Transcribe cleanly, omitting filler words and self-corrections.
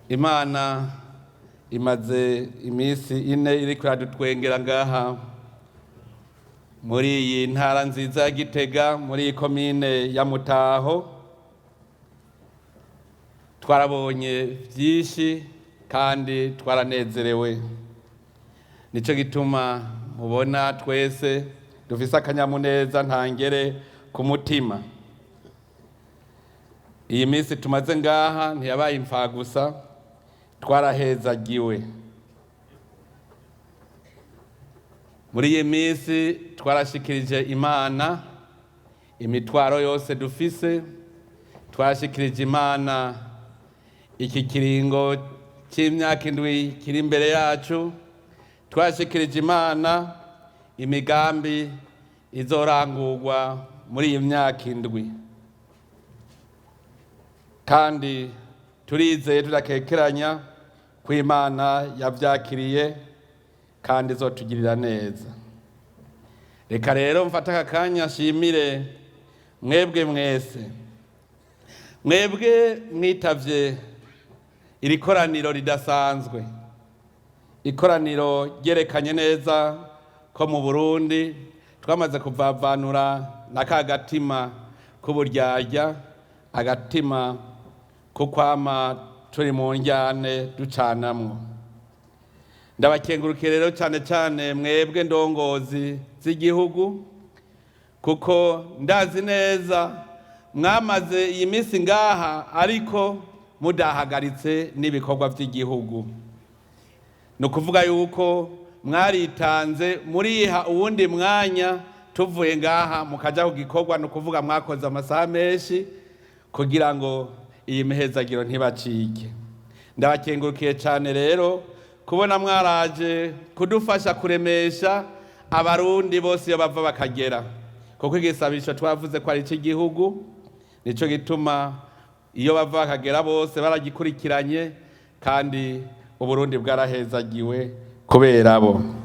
Imana imaze iminsi 4 iriko iradutwengera ngaha muri iyi ntara nziza ya Gitega, muri iyi komine ya Mutaho. Twarabonye vyinshi kandi twaranezerewe, nico gituma mubona twese dufise akanyamuneza ntangere ku mutima. Iyi minsi tumaze ngaha ntiyabaye imfagusa, twarahezagiwe. Muri iyi minsi twarashikirije Imana imitwaro yose dufise, twarashikirije Imana iki kiringo c'imyaka 7 kiri imbere yacu, twashikirije Imana imigambi izorangurwa muri iyi myaka 7, kandi turizeye tudakekeranya ko Imana yavyakiriye kandi izotugirira neza. Reka rero mfate aka kanya nshimire mwebwe mwese, mwebwe mwitavye iri koraniro ridasanzwe, ikoraniro ryerekanye neza ko mu Burundi twamaze kuvavanura na ka gatima k'uburyarya, agatima ko kwama turi mu njyane ducanamwo. Ndabakengurukiye rero cyane cyane mwebwe ndongozi z'igihugu, kuko ndazi neza mwamaze iyi minsi ngaha ariko mudahagaritse n'ibikorwa by'igihugu. Ni ukuvuga yuko mwaritanze muriha uwundi mwanya tuvuye ngaha mukaja ku gikorwa, ni ukuvuga mwakoze amasaha menshi kugira ngo iyi mihezagiro ntibacike. Ndabakengurukiye cyane rero kubona mwaraje kudufasha kuremesha Abarundi bose iyo bava bakagera, kuko igisabisho twavuze ko ari icy'igihugu, nico gituma iyo bava bakagera bose baragikurikiranye, kandi Uburundi bwarahezagiwe kubera bo.